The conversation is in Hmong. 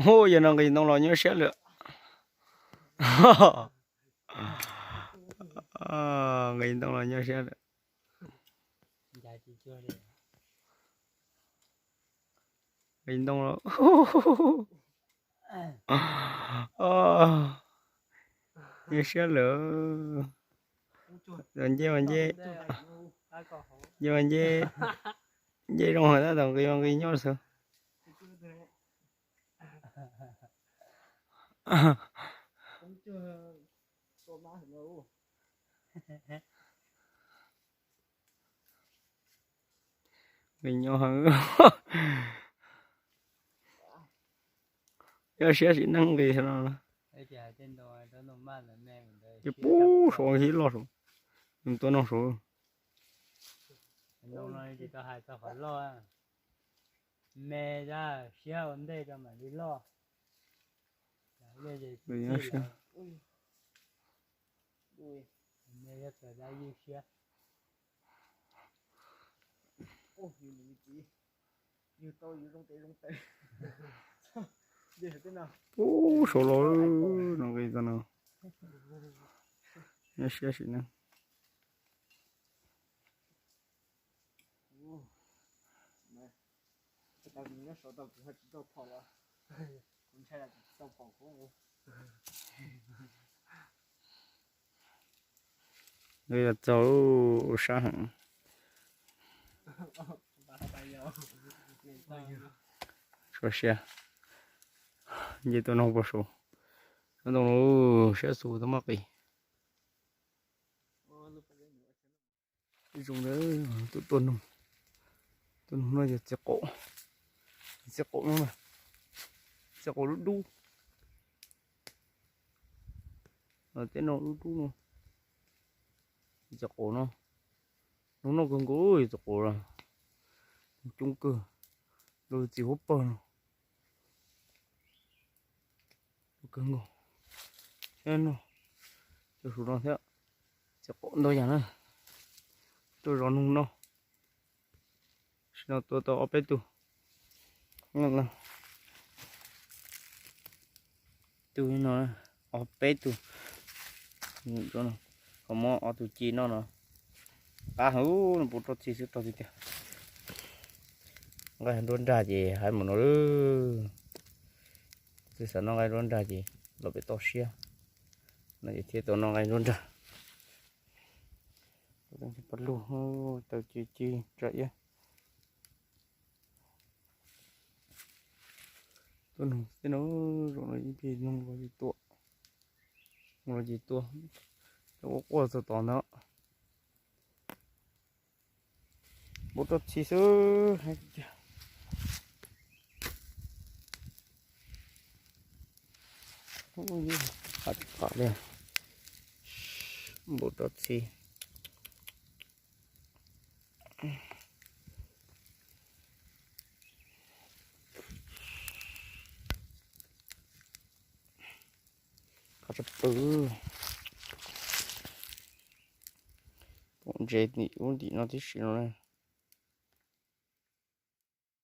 Hu, yog no nqis ntoo los nyuaj siab lawm. Nqis ntoo los nyuaj siab lawm. Nqis ntoo los nyuaj siab lawm. Nce mas nce, nce mas nce, nce zoo heev tab tom nqis mas nqis nyuaj xwb. Nqis nyuaj heev. Nyuaj siab sim neej nqis no. Ces puag saud ib loj saud, nws tuaj noj saud. Me siab ua ntej rau mam li loj. Nqis nyuaj siab. Puag saud los no nqis tau no. Nyuaj siab sim neej. Nqis txog sab heev. Txhua siab, nce tuaj no puag saud. Sab ntoo no siab xus tau muaj qis. Ib zoo, tuaj, tuaj noog, tuaj noog no yog txiv qaum, txiv qaum no, txiv qaum dub dub. Tej no dub dub no, txiv qaum no, noog noj kawg nkaus txiv qaum no, coob kawg, luag txiv huab pawg no. Kawg nkaus. Thiab no, cov saum no thiab, txiv qaum ntau yam na. Tuaj zov noog no, sim no tua tau ob peb tug. Tug no, ob peb tug. Ho muab ob tug ci noj no. Qab heev, nws puv roj txhij xwb roj tiag tiag. Nqaij nruab nrag ces hais mus no lawm. Tsis xav noj nqaij nruab nrag ces los pem toj siab no ces thiaj tau noj nqaij nruab nrag. Paj lug, taw ci ci tsa iab. Tuaj noog tej no, zaum no ib pliag noog los ces tua, noog los ces tua, cov quaj quaj txog tod ntag. Npau roj txhij xwb. Qab li, npau roj txhij. Qab tshaj plaws. Pom ntses ntim ub ntim no tib si no na.